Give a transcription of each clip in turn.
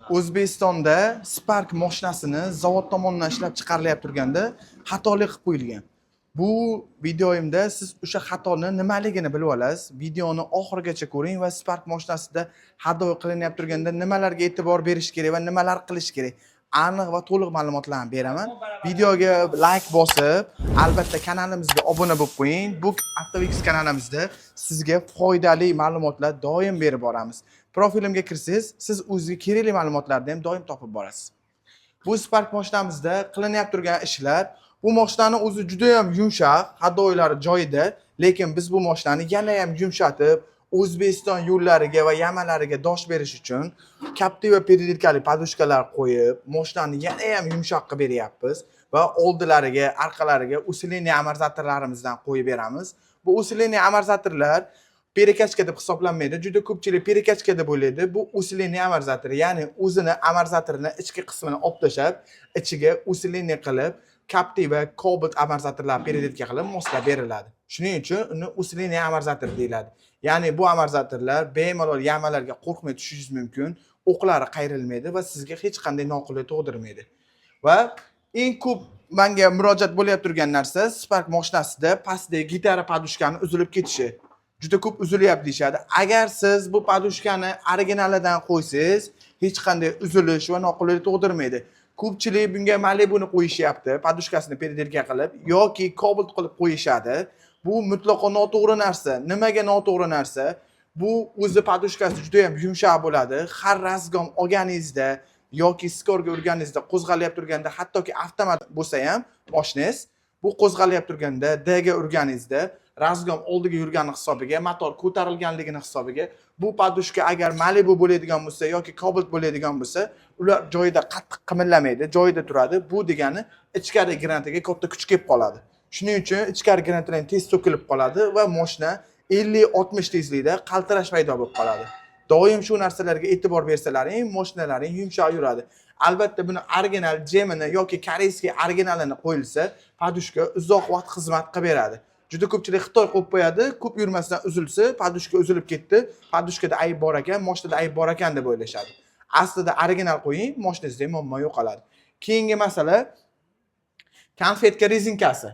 O'zbekistonda Spark mashinasini zavod tomonidan ishlab chiqarilyapti turganda xatolik qilib qo'yilgan. Bu videoyimda siz o'sha xatoni nimaligini bilib olasiz. Videoni oxirigacha ko'ring va Spark mashinasida xato qilinyapti turganda nimalarga e'tibor berish kerak va nimalar qilish kerak, aniq va to'liq ma'lumotlarni beraman. Videoga like bosib, albatta kanalimizga obuna bo'lib qo'ying. Bu Avtovix kanalimizda sizga foydali ma'lumotlar doim berib boramiz. Profilimga kirsangiz, siz o'zizga kerakli ma'lumotlarni ham doim topib borasiz. Bu Spark mashinamizda qilinyapti turgan ishlar: bu mashinani o'zi juda ham yumshoq, ходовой lari joyida, lekin biz bu mashinani yana ham yumshatib, O'zbekiston yo'llariga va яма lariga dosh berish uchun Captiva переделка li подушка lar qo'yib, mashinani yana ham yumshoq qilib beryapmiz va oldilariga, orqalariga усиление amortizatorlarimizdan qo'yib beramiz. Bu усиление amortizatorlar перекачка deb hisoblanmaydi. Juda ko'pchilik перекачка deb o'ylaydi. Bu усиление amortizator, ya'ni o'zini amortizatorini ichki qismini olib tashlab, ichiga усиление qilib, Captiva, Cobalt amortizatorlar переделка qilib moslab beriladi. Shuning uchun uni усиление amortizator deyiladi. Ya'ni bu amortizatorlar bemalol яма larga qo'rqmay tushishingiz mumkin, o'qlari qayrilmaydi va sizga hech qanday noqulay tug'dirmaydi. Va eng ko'p manga murojaat bo'layotib turgan narsa: Spark mashinasida pastdagi gitara подушка ni uzilib ketishi. Juda ko'p uzilyapti deyishadi. Agar siz bu подушка ni originalidan qo'ysangiz, hech qanday uzilish va noqulaylik tug'dirmaydi. Ko'pchilik bunga Malibuni qo'yishyapti, подушка sini переделка qilib yoki Cobalt qilib qo'yishadi. Bu mutlaqo noto'g'ri narsa. Nimaga noto'g'ri narsa? Bu o'zi подушка si juda ham yumshoq bo'ladi. Har разгон olganingizda yoki скор ga urganingizda, qo'zg'alyapti turganda, hattoki avtomat bo'lsa ham moshinangiz, bu qo'zg'alyapti turganda, D ga urganingizda, разгон oldiga yurgani hisobiga, motor ko'tarilganligini hisobiga bu подушка agar Malibu bo'ladigan bo'lsa yoki Cobalt bo'ladigan bo'lsa, ular joyida qattiq qimillamaydi, joyida turadi. Bu degani ichkari granataga katta kuch kelib qoladi. Shuning uchun ichkari granatalar tez to'kilib qoladi va moshina 50-60 tezlikda qaltirash paydo bo'lib qoladi. Doim shu narsalarga e'tibor bersalaring, moshinalaring yumshoq yuradi. Albatta buni original Gemini yoki корейский originalini qo'yilsa, подушка uzoq vaqt xizmat qilib beradi. Juda ko'pchilik xitoy qo'yib qo'yadi, ko'p yurmasdan uzilsa, подушка uzilib ketdi, подушка da ayb bor ekan, moshinada ayb bor ekan deb o'ylashadi. Aslida original qo'ying, moshinangizda muammo yo'qoladi. Keyingi masala: конфетка rezinkasi.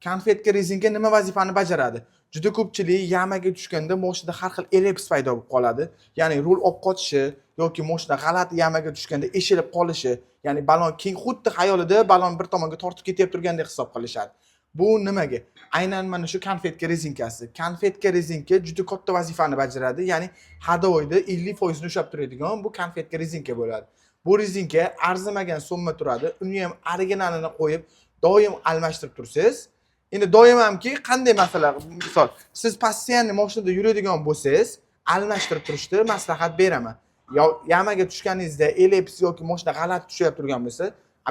Конфетка rezinka nima vazifani bajaradi? Juda ko'pchilik яма ga tushganda moshinada har xil эллипс paydo bo'lib qoladi, ya'ni rul olib qochishi yoki moshina g'alati яма ga tushganda eshilib qolishi, ya'ni balon keng, xuddi xayolida balon bir tomonga tortib ketyapti turgandek hisob qilishadi. Bu nimaga? Aynan mana shu конфетка rezinkasi. Конфетка rezinka juda katta vazifani bajaradi, ya'ni ходовой da 50%ni ushlab turadigan bu конфетка rezinka bo'ladi. Bu rezinka arzimagan summa turadi. Uni ham originalini qo'yib, doim almashtirib tursangiz. Endi doim hamki qanday masala, misol, siz постоянно mashinada yuradigan bo'lsangiz, almashtirib turishni maslahat beraman. Yo яма ga tushganingizda эллипс yoki moshina g'alati tushyapti turgan bo'lsa,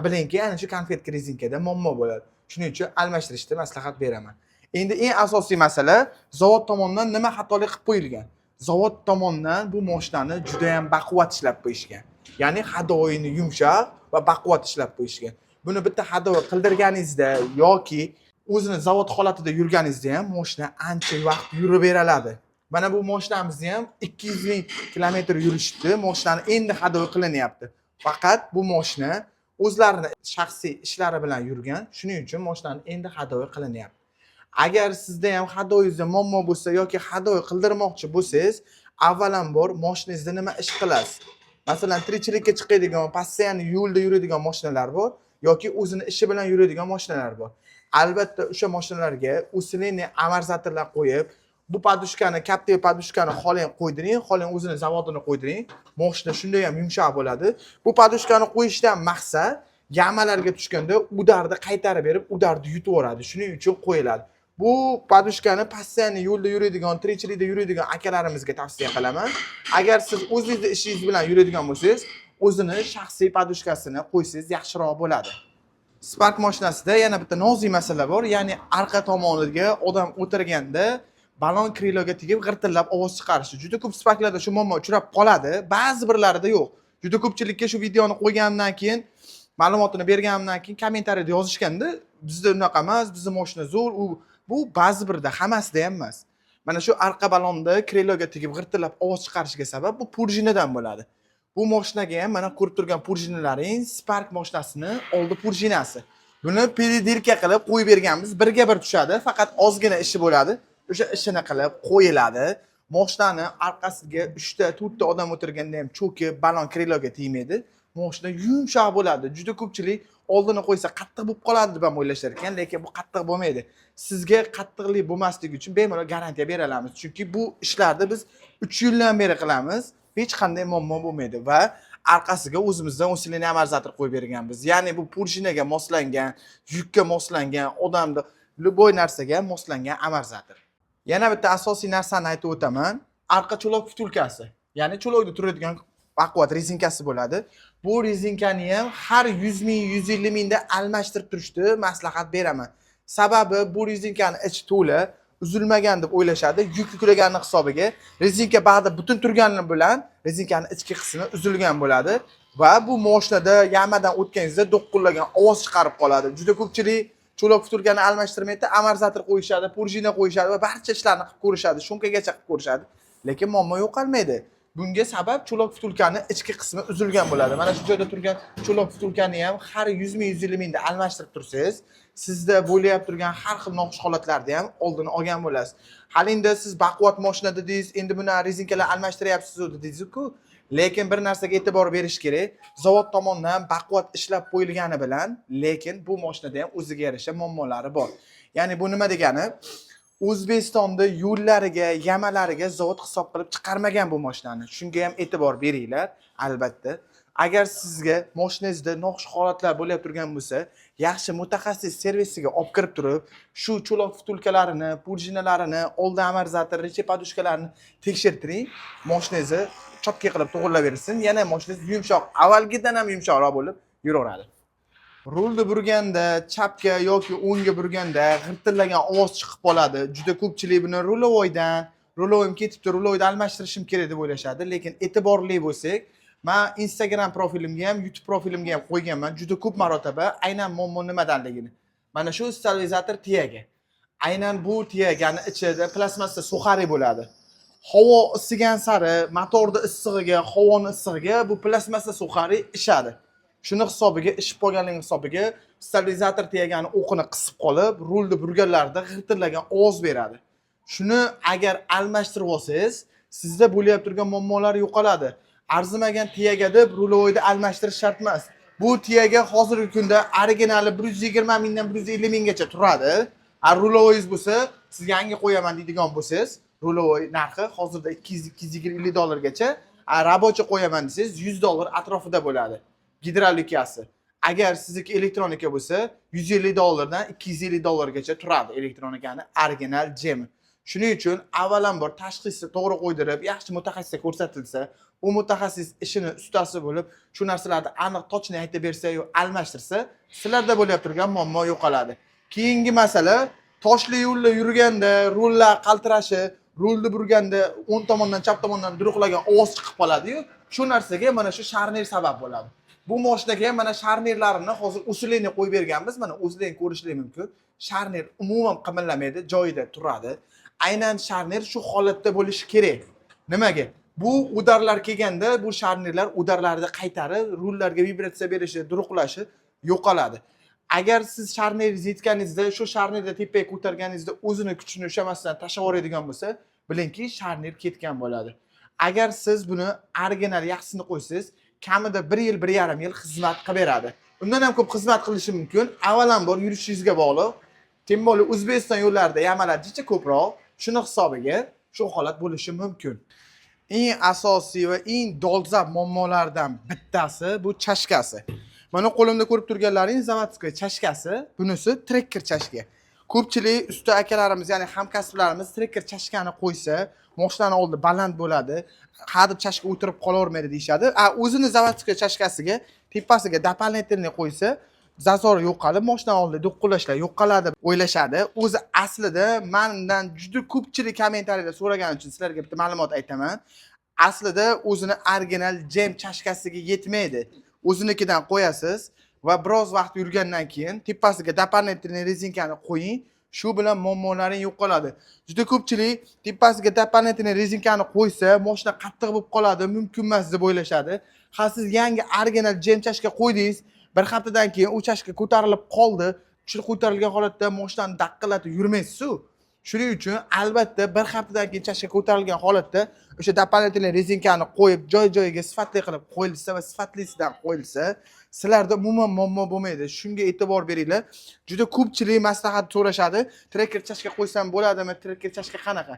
bilingki, ana shu конфетка rezinkada muammo bo'ladi. Shuning uchun almashtirishni maslahat beraman. Endi eng asosiy masala: zavod tomonidan nima xatolik qilib qo'yilgan? Zavod tomonidan bu moshinani juda yam baquvvat ishlab qo'yishgan, ya'ni ходовой ini yumshoq va baquvvat ishlab qo'yishgan. Buni bitta ходовой qildirganingizda yoki o'zini zavod holatida yurganingizda ham moshina ancha vaqt yurib beraladi. Mana bu moshinamizni ham 200 000 kilometr yurishdi, moshinani endi ходовой qilinyapti. Faqat bu moshina o'zlarini shaxsiy ishlari bilan yurgan, shuning uchun moshinani endi ходовой qilinyapti. Agar sizda ham ходовой ingizda muammo bo'lsa yoki ходовой qildirmoqchi bo'lsangiz, avvalambor moshinangizda nima ish qilasiz? Masalan, tirikchilikka chiqadigan, постоянно yo'lda yuradigan moshinalar bor yoki o'zini ishi bilan yuradigan moshinalar bor. Albatta o'sha moshinalarga усиленный amortizatorlar qo'yib, bu подушка ni, katta подушка ni xohlang qo'ydiring, xohlang o'zini zavodini qo'ydiring, moshina shunday ham yumshoq bo'ladi. Bu подушка ni qo'yishdan maqsad яма larga tushganda удар ni qaytarib berib, удар ni yutib yuboradi. Shuning uchun qo'yiladi. Bu подушка ni постоянно yo'lda yuradigan, tirikchilikda yuradigan akalarimizga tavsiya qilaman. Agar siz o'zingizni ishingiz bilan yuradigan bo'lsangiz, o'zini shaxsiy подушка sini qo'ysangiz, yaxshiroq bo'ladi. Spark mashinasida yana bitta nozik masala bor, ya'ni orqa tomoniga odam o'tirganda balon крыло ga tegib, g'irtillab ovoz chiqarishi. Juda ko'p Sparklarda shu muammo uchrab qoladi, ba'zi birlarida yo'q. Juda ko'pchilikka shu videoni qo'yganimdan keyin, ma'lumotini berganimdan keyin kommentariyada yozishganda: "Bizda unaqa emas, bizni moshina zo'r". U bu ba'zi birida, hammasida ham emas. Mana shu orqa balonda крыло ga tegib, g'irtillab ovoz chiqarishiga sabab bu purjinadan bo'ladi. Bu moshinaga ham mana ko'rib turgan purjinalaring Spark moshinasini oldi purjinasi. Buni переделка qilib qo'yib berganmiz. Birga bir tushadi, faqat ozgina ishi bo'ladi. O'sha ishini qilib qo'yiladi. Moshinani orqasiga 3 ta, 4 ta odam o'tirganda ham cho'kib, balon крыло ga tegmaydi. Moshina yumshoq bo'ladi. Juda ko'pchilik oldini qo'ysa qattiq bo'lib qoladi deb ham o'ylashar ekan, lekin bu qattiq bo'lmaydi. Sizga qattiqlik bo'lmasligi uchun bemalol garantiya bera olamiz. Chunki bu ishlarni biz 3 yildan beri qilamiz. Hech qanday muammo bo'lmaydi va orqasiga o'zimizdan усиленный амортизатор qo'yib berganmiz. Ya'ni bu purjinaga moslangan, yukka moslangan, odamni любой narsaga moslangan амортизатор. Yana bitta asosiy narsani aytib o'taman. Arqa cho'loq втулка si, ya'ni cho'loqda turadigan baquvvat rezinkasi bo'ladi. Bu rezinkani ham har 100 ming, 150 mingda almashtirib turishni maslahat beraman. Sababi bu rezinkani ichi to'la, uzilmagan deb o'ylashadi. Yuk yuklaganini hisobiga rezinka bag'da butun turgani bilan rezinkani ichki qismi uzilgan bo'ladi va bu moshinada yamadan o'tganingizda do'qqillagan ovoz chiqarib qoladi. Juda ko'pchilik cho'loq втулка ni almashtirmaydi, амортизатор qo'yishadi, purjina qo'yishadi va barcha ishlarni qilib ko'rishadi, шумка gacha qilib ko'rishadi. Lekin muammo yo'qolmaydi. Bunga sabab cho'loq втулка ni ichki qismi uzilgan bo'ladi. Mana shu joyda turgan cho'loq втулка ni ham har 100 ming, 150 mingda almashtirib tursangiz, sizda bo'layap turgan har xil noxush holatlarni ham oldini olgan bo'lasiz. Hali endi siz baquvvat moshina dedingiz, endi buni rezinkalar almashtiryapsiz dedingiz-ku. Lekin bir narsaga e'tibor berish kerak. Zavod tomonidan baquvvat ishlab qo'yilgani bilan, lekin bu mashinada ham o'ziga yarasha muammolari bor. Ya'ni bu nima degani? O'zbekistonda yo'llariga, yamalariga zavod hisob qilib chiqarmagan bu mashinani. Shunga ham e'tibor beringlar, albatta. Agar sizga mashinangizda noxush holatlar bo'layotgan turgan bo'lsa, yaxshi mutaxassis servisiga olib kirib turib, shu cho'loq втулка larini, purjinalarini, oldi амортизатор, рычаг подушка larini tekshirtiring, mashinangizni чётко qilib to'g'irlab bersin, yana mashinangiz yumshoq, avvalgidan ham yumshoqroq bo'lib yuraveradi. Rulni burganda, chapga yoki o'ngga burganda g'irtillagan ovoz chiqib qoladi. Juda ko'pchilik buni рулевой dan, рулевой im ketibdi, рулевой ni almashtirishim kerak deb o'ylashadi, lekin e'tiborli bo'lsak, man Instagram profilimga ham, YouTube profilimga ham qo'yganman juda ko'p marotaba aynan muammo nimadanligini. Mana shu stabilizator тяга. Aynan bu тяга ni ichida plastmassa сухари bo'ladi. Havo isigan sari motorni issig'iga, havoni issig'iga bu plastmassa сухари ishadi. Shuni hisobiga, ishib qolganligi hisobiga stabilizator тяга ni o'qini qisib qolib, rulni burganlarida g'irtillagan ovoz beradi. Shuni agar almashtirib olsangiz, sizda bo'layotgan turgan muammolar yo'qoladi. Arzimagan тяга deb рулевой ni almashtirish shart emas. Bu тяга hozirgi kunda originali 120 mingdan 150 minggacha turadi. A рулевой ingiz bo'lsa, siz yangi qo'yaman deydigan bo'lsangiz, рулевой narxi hozirda 200, 250 dollargacha, a рабочий qo'yaman desangiz 100 dollar atrofida bo'ladi. Gidravlikasi. Agar sizniki elektronika bo'lsa, 150 dollardan 250 dollargacha turadi elektronikani original jemi. Shuning uchun avvalambor tashxisni to'g'ri qo'ydirib, yaxshi mutaxassisga ko'rsatilsa, u mutaxassis ishini ustasi bo'lib, shu narsalarni aniq, точно aytib bersa yo almashtirsa, sizlarda bo'layotgan turgan muammo yo'qoladi. Keyingi masala, toshli yo'lda yurganda rullar qaltirashi, rulni burganda o'ng tomondan, chap tomondan duruqlagan ovoz chiqib qoladi-yu, shu narsaga mana shu sharnir sabab bo'ladi. Bu moshinaga ham mana sharnirlarini hozir усиление qo'yib berganmiz. Mana o'zlaring ko'rishlari mumkin. Sharnir umuman qimirlamaydi, joyida turadi. Aynan sharnir shu holatda bo'lishi kerak. Nimaga? Bu удар lar kelganda bu sharnirlar удар larni qaytarib, rullarga vibratsiya berishi, duruqlashi yo'qoladi. Agar siz sharniringizni yetganingizda, shu sharnirni tepaga ko'targaningizda o'zini kuchini ushlamasdan tashlab yuboradigan bo'lsa, bilingki, sharnir ketgan bo'ladi. Agar siz buni original yaxshisini qo'ysangiz, kamida 1 yil, 1,5 yil xizmat qilib beradi. Undan ham ko'p xizmat qilishi mumkin. Avvalambor yurishingizga bog'liq. Тем более O'zbekiston yo'llarida yamalar jicha ko'proq, shuni hisobiga shu holat bo'lishi mumkin. Eng asosiy va eng dolzarb muammolardan bittasi bu чашка si. Mana qo'limda ko'rib turganlaring заводской чашка si, bunisi Trekker чашка. Ko'pchilik usta akalarimiz, ya'ni hamkasblarimiz Trekker чашка ni qo'ysa, moshinani oldi baland bo'ladi, hadeb чашка o'tirib qolavermaydi deyishadi. A o'zini заводской чашка siga tepasiga дополнительный qo'ysa, зазор yo'qolib, moshina oldida do'qqillashlar yo'qoladi o'ylashadi. O'zi aslida mandan juda ko'pchilik kommentariyada so'ragani uchun sizlarga bitta ma'lumot aytaman. Aslida o'zini original Jem чашка siga yetmaydi. O'zinikidan qo'yasiz va biroz vaqt yurgandan keyin tepasiga дополнительный rezinkani qo'ying, shu bilan muammolaring yo'qoladi. Juda ko'pchilik tepasiga дополнительный rezinkani qo'ysa, moshina qattiq bo'lib qoladi, mumkin emas deb o'ylashadi. Ha, siz yangi original GM чашка qo'ydingiz, bir haftadan keyin u чашка ko'tarilib qoldi. Shu ko'tarilgan holatda mashinani daqillatib yurmaysiz-ku. Shuning uchun albatta bir haftadan keyin чашка ko'tarilgan holatda o'sha дополнительный rezinkani qo'yib, joy joyiga sifatli qilib qo'yilsa va sifatlisidan qo'yilsa, sizlarda umuman muammo bo'lmaydi. Shunga e'tibor beringlar. Juda ko'pchilik maslahat so'rashadi: Trekker чашка qo'ysam bo'ladimi, Trekker чашка qanaqa?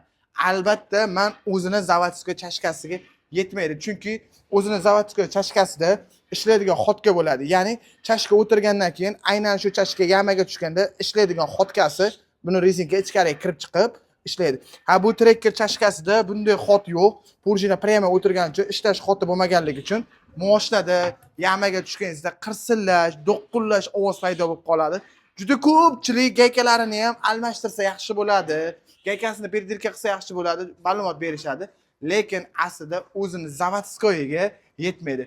Albatta man o'zini заводской чашка siga yetmaydi, chunki o'zini заводской чашка sida ishlaydigan ходка bo'ladi. Ya'ni чашка o'tirgandan keyin aynan shu чашка яма ga tushganda ishlaydigan ходка si, buni rezinka ichkariga kirib chiqib ishlaydi. Ha, bu Trekker чашка sida bunday ход yo'q. Пружина прямо o'tirgani uchun, ishlash ход i bo'lmaganligi uchun moshinada яма ga tushganingizda qirsillash, do'qqillash ovoz paydo bo'lib qoladi. Juda ko'pchilik gaykalarini ham almashtirsa yaxshi bo'ladi, gaykasini переделка qilsa yaxshi bo'ladi, ma'lumot berishadi, lekin aslida o'zini заводской iga yetmaydi.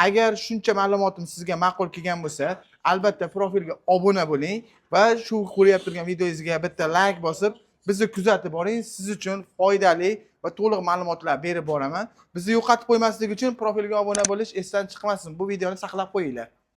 Agar shuncha ma'lumotim sizga ma'qul kelgan bo'lsa, albatta profilga obuna bo'ling va shu ko'ryapti turgan videongizga bitta layk bosib, bizni kuzatib boring. Siz uchun foydali va to'liq ma'lumotlar berib boraman. Bizni yo'qotib qo'ymaslik uchun profilga obuna bo'lish esdan chiqmasin. Bu videoni saqlab qo'yinglar.